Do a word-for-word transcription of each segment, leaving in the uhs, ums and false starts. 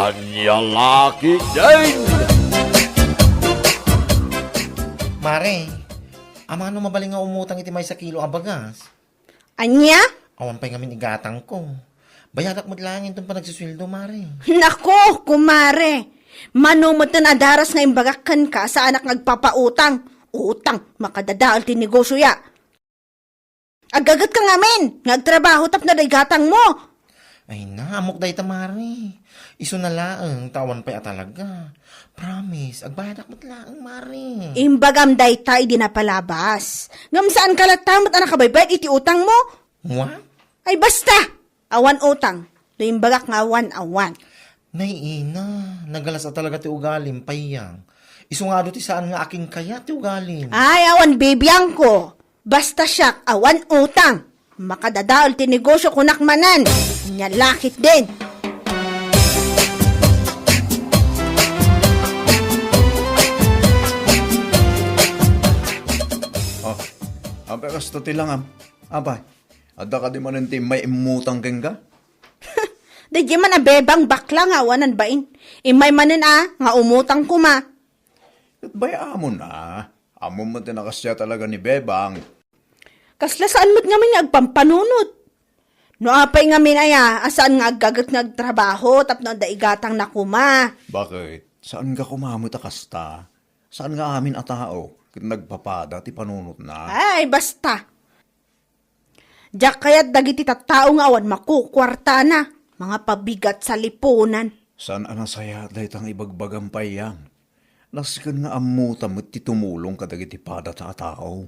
Ania la ketdin? Mare, amangan no mabalin nga umutang iti maysa kilo a bagas? Ania? Awan pay ngamin igatangko. Bayadak met laeng inton panagsusueldo, mare. Nako, kumare! Mano metten a daras nga imbagak kenka, saanak nga agpapautang. Utang, makadadael ti negosyo ya. Aggagetka ngamin nga agtrabaho tapno adda igatangmo. Ay na, ammok dayta, mare. Isuna laeng ta awan pay a talaga. Promise, agbayadak met laeng, mare. Imbagam dayta idi napalabas. Ngem saanka latta met a nakabaybayad iti utangmo? Wa? Ay basta! Awan utang. No imbagak nga awan, awan. Nay ina, nagalas a talaga ti ugalim, Payang. Isu nga adu ti saan nga akin kaya ti ugalim. Ay, awan bibiangko. Basta siak, awan utang. Makadadael ti negosyo kunak manen. Ania la ketdin. Oh, apay kasta ti langam? Apay, adda kadi manen ti immay immutang kenka? Daydiay man a Bebang bakla nga awanan bain. Immay manen a, nga umutang koma. Ket bay-amon a, ammom met ti nakasia talaga ni Bebang. Kasla saan met ngamin nga agpampanunot. No apay ngamin aya, a saan nga aggaget nga agtrabaho tapno adda igatangna koma. Bakit? Saanka koma met a kasta? Saan nga amin a tao ket nagpapada ti panunotna? Ay, basta. Diak kayat dagiti tattao nga awan makukuartana, mga pabigat salipunan. Saan a nasayaat dayta nga ibagbagam, Payang? Nasken nga ammota met ti tumulong kadagiti padata a tao.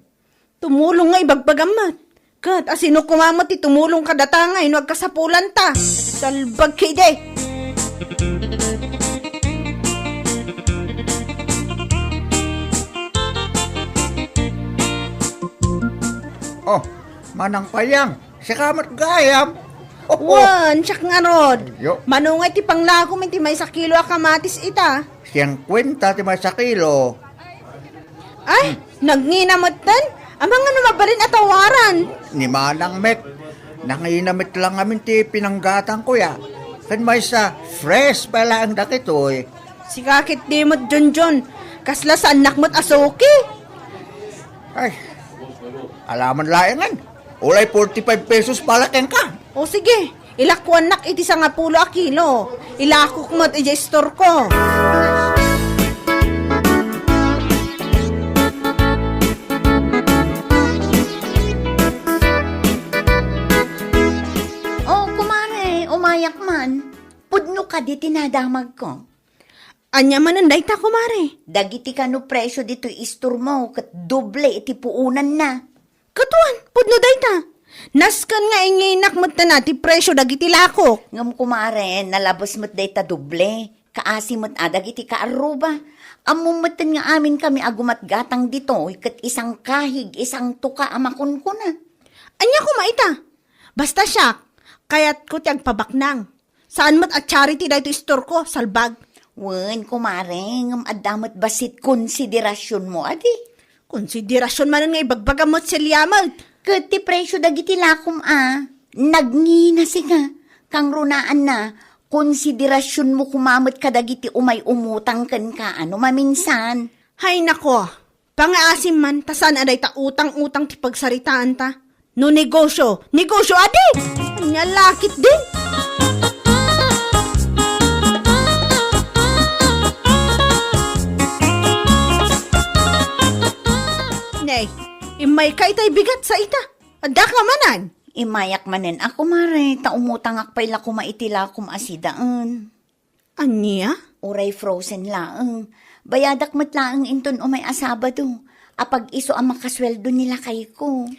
Tumulong nga ibagbagam met. Ket asino koma met ti tumulong kadata nga no agkasapulanta? Salbag kidi! Oh, Manang Payang, sika met gayam. Wen, siak ngarud. Yo. Mano nga iti panglakom iti maysa kilo a kamatis ita? Singkuenta ti maysa kilo. Ay, nagngina metten? Amangan no mabalin a tawaran. Ni Manang met, nangina met lang amin ti pinanggatangko ya. Ken maysa, fresh pay laeng dagitoy. Sika ketdi met, Junjun. Kasla saannak met a suki. Ay, alaman laengen. Ulay forty-five pesos bala kenka. O sige, ilakuannak iti sangapulo a kilo. Ilakok met idiay istorko. Oh, kumare, umayak man. Pudno kadi ti nadamagko. Ania manen dayta, kumare? Dagiti kano presio ditoy istormo ket doble iti puonanna. Ket wen, pudno dayta. Nasken nga inginak metten a ti presio dagiti lakok. Ngem kumare, nalabes met dayta doble. Kaasi met a dagiti kaarruba. Ammom metten nga amin kami a gumatgatang ditoy ket isangkahig, isangtuka a makunkuna. Ania koma ita? Basta siak, kayatko ti agpabaknang. Saan met a charity daytoy istorko, salbag. Wen, kumare, ngem adda met bassit konsiderasionmo, adi? Konsiderasion manen nga ibagbagam met, Celia, met. Ket ti presio dagiti lakom a, nagngina sika. Kangrunaanna, konsiderasionmo koma met kadagiti umay umutang kenka a no maminsan. Hay nako, pangaasim man, ta saan a dayta utang-utang ti pagsaritaanta. No negosyo, negosyo adi! Ania la ketdin? Nay, immayka itay bigat sa ita. Addaka manen? Imayak manen a, kumare, ta umutangak pay la koma iti lakom a sidaen. Ania? Uray frozen laeng. Bayadak met laeng inton umay a Sabado. Apag-isu a makasueldo ni lakayko.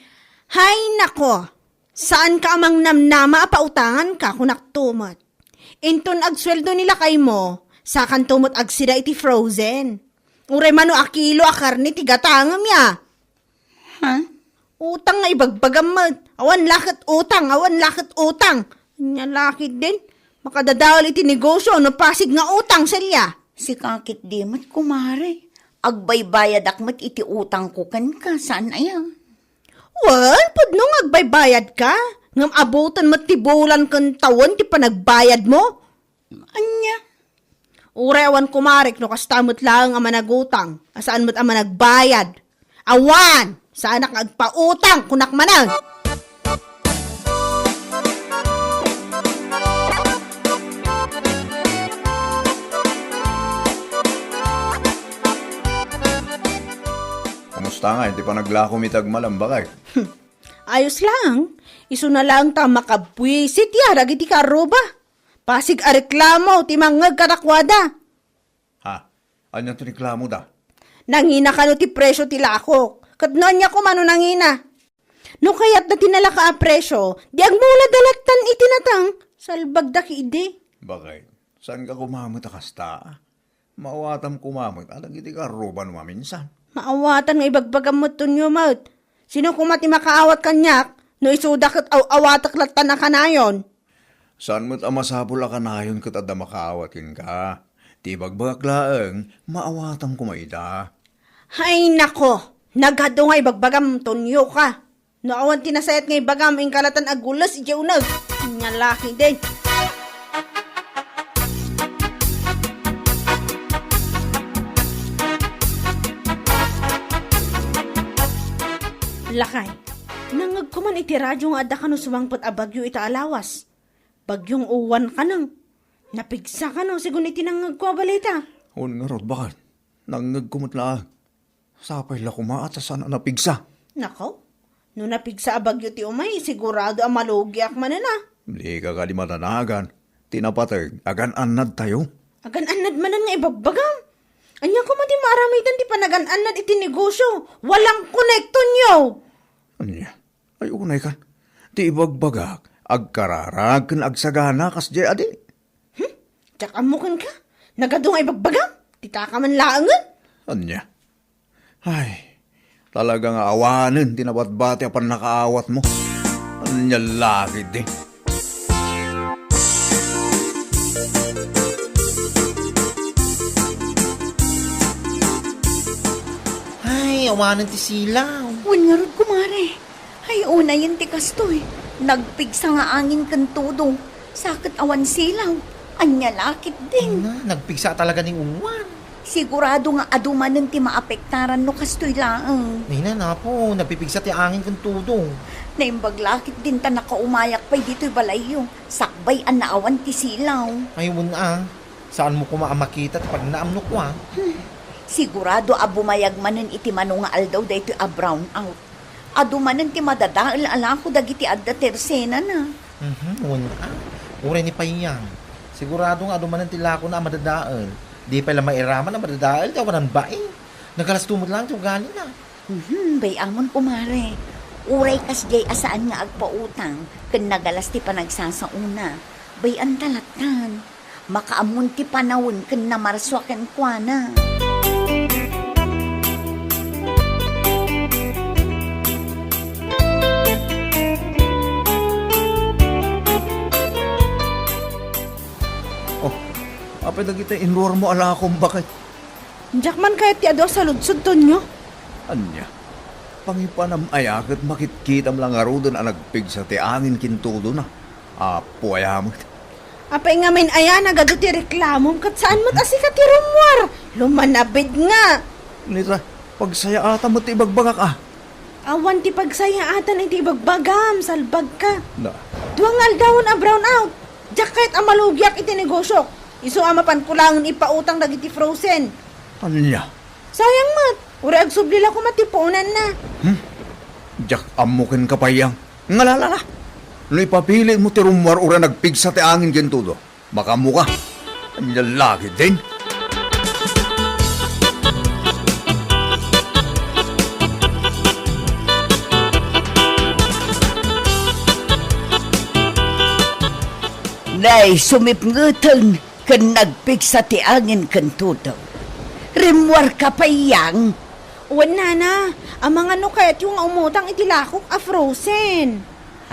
Hay nako! Saanka a mangnamnama a pautanganka, kunakto met. Inton agsueldo ni lakaymo, sakanto met agsida iti frozen. Uray mano a kilo a karne ti gatangem ya. Ha? Utang nga ibagbagam met. Awan la ket utang, awan la ket utang. Ania la ketdin? Makadadael iti negosyo no pasig nga utang, Celia. Sika ketdi met, kumare. Agbaybayadak met iti utangko kenka, saan aya? Wen, pudno nga agbaybayadka. Ngem abuten met ti bulan ken tawen ti panagbayadmo. Ania? Uray awan kumarek no kasta met laeng a managutang, a saan met a managbayad. Awan! Saanak nga agpautang, kunak manen! Kumusta nga iti panaglakom iti agmalambakay? Ayos laeng. Isuna laeng ta makabwisit ya dagiti karruba. Pasig a reklamo ti mangngeg kadakuada. Ha? Ania ti reklamoda? Nangina kano ti presio ti lakok. Ket no ania koma no nangina? No kayatda ti nalaka a presio, di agmulada lattan iti nateng. Salbagda ketdi. Bakit? Saan ka kumamit a kasta? Maawatam koma met a dagiti karruba no maminsan. Maawatan nga ibagbagam met, Tonyo met. Sino koma ti makaawat kaniak no isuda ket aw-awatek lattan a kanayon? Saan met a masapul a kanayon ket adda makaawat kenka. Ti ibagbagak laeng, maawatam koma ida. Hay nako, nagadu nga ibagbagam, Tonyo ka. No awan ti nasayaat nga ibagam, inka lattan agules idiay uneg. Ania la ketdin. Lakay, nangngegko man iti radio nga adda kano sumangpet a bagyo ita a lawas. Bagyong Uwan kano. Napigsa kano, sigun iti nangngegko a balita. Wen ngarud, baket. Nangngegko met laeng. Sapay la koma ta saan a napigsa. Nako, no napigsa a bagyo ti umay, sigurado a malugiak manen a. Dika kadi madanagan. Ti napateg, agan-annadtayo. Agan-annad manen nga ibagbagam. Ania koma ti maaramidan ti panagan-annad iti negosyo? Walang konektonyo! Ania? Ay, unay kan. Ti ibagbagak, agkararag ken agsagana kasdiay a di. Hmm? Diak ammo kenka? Nagadu nga ibagbagam? Ti taka man laengen? Ania? Ay, talaga nga awanen ti nabatbati a pannakaawatmo. Ania la ketdi? Ay, awanen ti silaw. Wen ngarud, kumare. Ay, unayen ti kastoy. Nagpigsa nga angin ken tudo. Sa ket awan silaw. Ania la ketdin? Na, nagpigsa talaga ni Uwan. Sigurado nga adu manen ti maapektaran no kastoy laeng. Nina, napo, nagpipigsa ti angin ken tudo. Naimbag la ketdin ta nakaumayak pay ditoy balayyo. Sakbay a naawan ti silaw. Ay, wen a. Saanmo koma a makita ti pagnaam no kua? Hmm. Sigurado a bumayag manen iti mano nga aldaw daytoy a brownout. Adu manen ti madadael a lako dagiti adda tersenana. Mhm, wen a. Uray ni Payang. Sigurado nga adu manen ti lakona a madadael. Di pay la mairaman a madadael ti awanan bain. Nagalasto met laeng ti ugalina. Mhm, bay-amon, kumare. Uray kasdiay a saan nga agpautang, ken nagalas ti panagsasaona. Bay-anta lattan. Makaammon ti panawen ken namarsua kenkuana. Oh, apay dagiti inruarmo a lakom, baket? Diak man kayat ti adu a saludsod, Tonyo. Ania? Pangipanam aya ket makitkitam la ngaruden a nagpigsa ti angin ken tudona? Apo aya met. Apay ngamin aya nagadu ti reklamom ket saan met a sika ti rummuar? Lumanabid nga. Nita, pagsayaatan met ti ibagbagak a. Awan ti pagsayaatan iti ibagbagam, salbagka. Na. Dua nga aldawen a brownout. Diak kayat a malugiak iti negosiok. Isu a mapanko laengen ipautang dagiti frozen. Ania? Sayang met. Uray agsubli la koma ti puonanna. Hmm? Diak ammo kenka, Payang. Ngalala la. No ipapilitmo ti rummuar uray nagpigsa ti angin ken tudo, makaammoka. Ania la ketdin? Nay, sumipngeten ken nagpigsa ti angin ken tudo. Rimmuarka, Payang? Wen, Nana, amangan no kayatyo nga umutang iti lakok a frozen.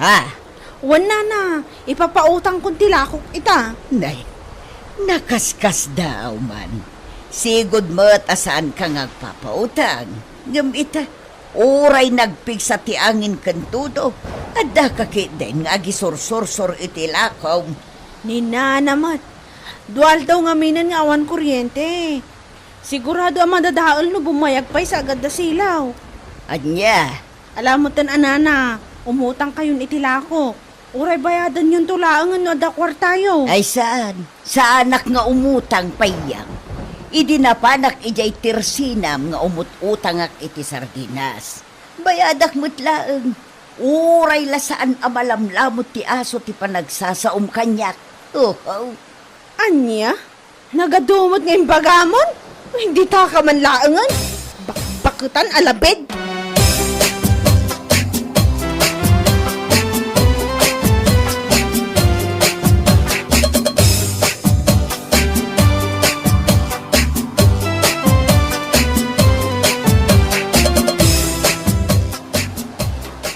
Ha? Wen, Nana, ipapautangkon ti lakok ita. Nay, nakaskasdaaw man. Sigud met a saanka nga agpapautang. Ngem ita, uray nagpigsa ti angin ken tudo, addaka ketdin nga agisursursor iti lakom. Ni Nana met, Dua aldaw ngaminen nga awan kuryente. Sigurado a madadael no bumayag pay sa agad da silaw. Ania? Ala metten a nana, umutang kayon iti lakok. Uray bayadanyon to laengen no adda kuartayo. Ay saan. Saanak nga umutang, Payyang. Idi napanak idiay tersinam nga umut-utangak iti sardinas. Bayadak met laeng. Uray la saan a malamlamot ti aso ti panagsasaom kaniak. Oho. Ania? Nagadu met nga imbagamon? Dita ka man laengen? Bakbaketan a labid!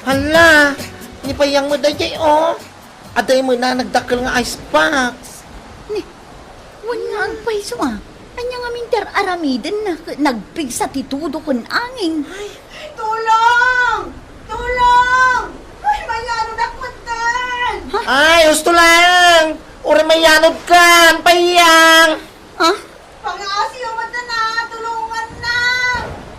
Hala, ni Payyang met daydiay, o. Adda met nagdakkel nga ice box. Ni, wen nga agpayso a. Ania ngamin ti ar-aramidenna ket nagpigsa ti tudo ken angin? Ay, tulong! Tulong! Ay, mayanodak metten! Ha? Ay, husto lang! Uray mayanodkan, Payyang! Ha? Pangaasiyo metten a, tulonganna!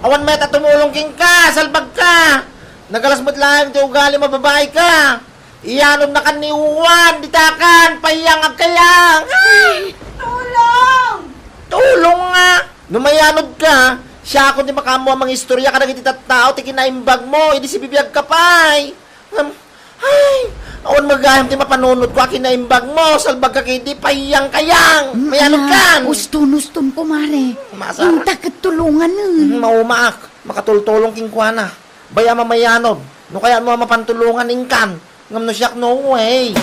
Awan met a tumulong kenka, salbagka! Nagalas met laeng ti ugalim a babaika! Iyanodnakan ni Juan, ditakan, Payyang, agkayang! Tulong! Tulong nga! No mayanodka, siakon ti makaammo a mangistorya kadagiti tattao ti kinaimbagmo, idi sibibiagka pay. Ngem, ay, awan met gayam ti mapanunotko a kinaimbagmo, salbagka ketdi, Payyang, kayang! Mm, mayanodkan! Ala, uston, uston, kumare. Masara. Inta ket tulonganen. Mm, maumaak. Makatultulong kenkuana. Bayam a mayanod. No kayatmo a mapantulongan, inkan. Ngem no siak, no way.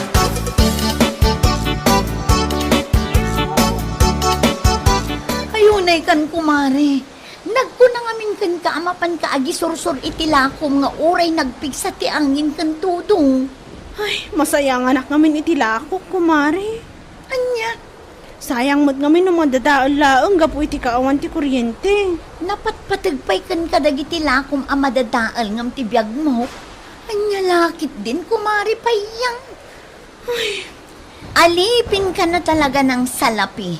Ay, unaykan, kumare. Nagkuna ngamin kenka a mapanka agisursor iti lakom nga uray nagpigsa ti angin ken tudo. Ay, masayanganak ngamin iti lakok, kumare. Ania? Sayang met ngamin no madadael laeng gapu iti kaawan ti kuryente. Napatpateg pay kenka dagiti lakom a madadael ngem ti biagmo. Ania la ketdin, kumare Payyang? Ay. Alipinka na talaga nang salapi.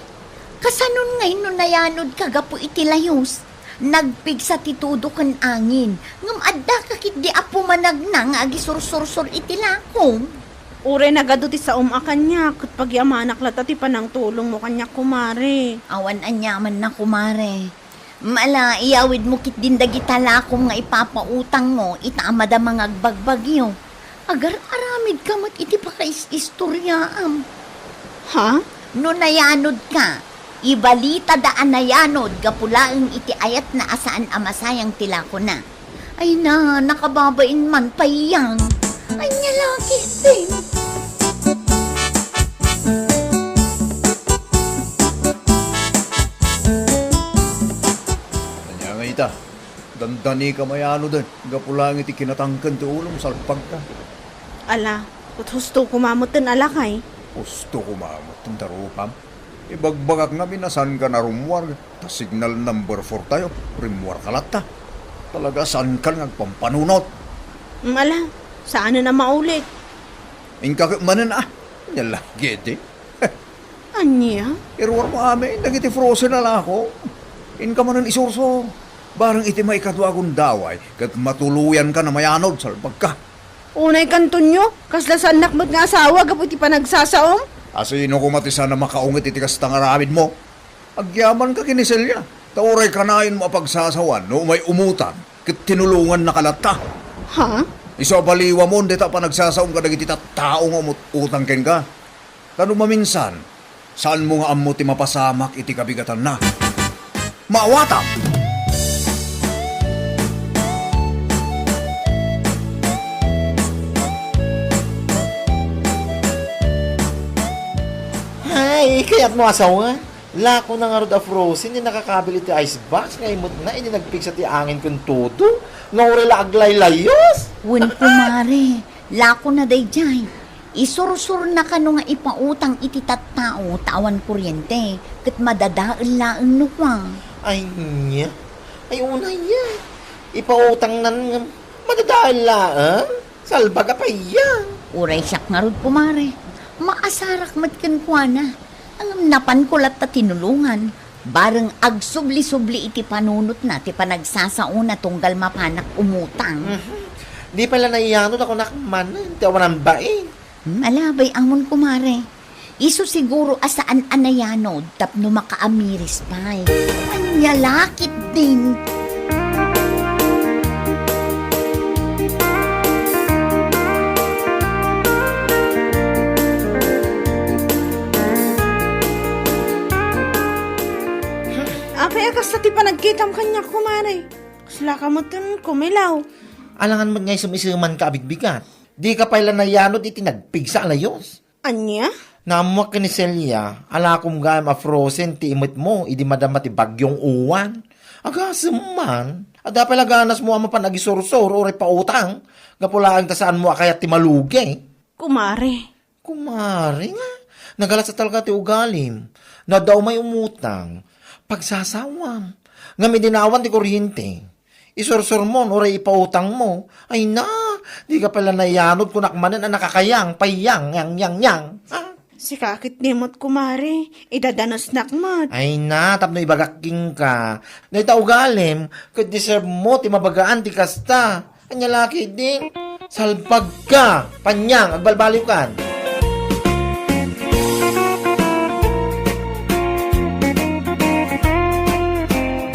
Kasanon ngay no nayanodka gapu iti layus? Nagpigsa ti tudo ken angin, ngem addaka ketdi a pumanagna nga agisursursor iti lakom. Uray nagadu ti saom a kaniak, ket pagyamanak latta ti panangtulongmo kaniak, kumare. Awan aniamanna, kumare. Ala, iyawidmo ketdin dagita lakom nga ipapautangmo ita a madama nga agbagbagio. Agar-aramidka met iti pakais-istoriaam. Ha? No nayanodka, ibalitada a nayanod gapu laeng iti ayatna a saan a masayang ti lakona. Ay na, nakababain man, Payyang. Ania la ketdin? Ania ngay ita? Dandanika mayanoden, gapu laeng iti kinatangken ti ulom, salpagka. Ala, ket husto koma metten a lakay. Husto koma metten ti rupam. Ibagbagak ngamin a saanka narummuar, ta signal number four tayo, rimmuarka latta. Talaga saankan nga agpampanunot. Mm, ala, saanen a maulit. Inka ket manen, a. Ania la ketdi. Ania? Iruarmo amin dagiti frozen a lako. Inka manen isursor. Barang iti maikadua a gundaway, ket matuloyanka a mayanod, salbagka. Unaykan, Tonyo, kasla saannak met nga asawa gapu iti panagsasaom? A sino koma ti saan a makaunget iti kasta nga aramidmo? Agyamanka ken ni Celia, ta uray kanayon a pagsasawan no umay umutan, ket tinulongannaka latta. Ha? Isu a baliwamon dayta a panagsasaom kadagiti tattao nga umut-utang kenka. Ta no maminsan, saanmo nga ammo ti mapasamak iti kabigatanna. Maawatam! Ay, kayatmo asawa? Lakona ngarud a frozen ti nakakabil iti ice box nga imutna idi nagpigsa ti angin ken tudo, nga uray la aglaylayus. Wen, kumare, lakona daydiay. Isursurnaka no nga ipautang iti tattao ta awan kuryente, ket madadael laeng no kua. Ay, nia? Ay, unay, ya. Ipautangnan nga madadael laeng? Salbag a payag. Uray siak ngarud, kumare. Maasarak met kenkuana. Ngem napanko latta tinulongan. Bareng agsubli-subli iti panunotna ti panagsasaona tunggal mapanak umutang. Mhm. Di pay la naiyanod a kunak manen ti awanan bain. Hmm, ala, bay-amon, kumare. Isu siguro a saan a nayanod tapno makaamiris pay. Ania la ketdin. Apay a kasta ti panagkitam kaniak, kumare? Kasla ka metten kumilaw. Alangan met nga isem-isemanka a bigbigat. Dika pay la nayanod iti nagpigsa a layus. Ania? Naammoak ken ni Celia, alakom gayam a frozen ti imetmo idi madama ti Bagyong Uwan. Agasem man, adda pay la ganasmo a mapan agisursor uray pautang, gapu laeng ta saanmo a kayat ti malugi. Kumare. Kumare nga, nagalas a talaga ti ugalim. No adda umay umutang, pagsasawam. Ngem idi naawan ti kuryente, isursurmon uray ipautangmo. Ay na, dika pay la nayanod kunak manen a nakakayang, payang, yang, yang, yang. Ah. Sika ket ni met, kumare, idadanusnak met. Ay na, tapno ibagak kenka. Dayta ugalim, ket deserve mo ti mabagaan ti kasta. Ania la ketdin? Salbagka! Panyang, agbalbaliwkan!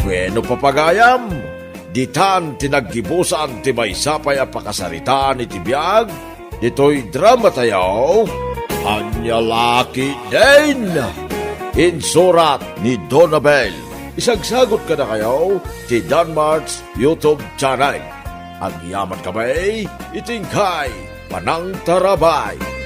Bueno, papagayam, ditan ti naggibusan ti maysa pay a pakasaritaan iti biag ditoy dramatayo, Ania la ketdin? Insurat ni Donabel. Isagsagut kadakayo ti Danmart's YouTube channel. Agyaman kami iti inkay panangtarabay.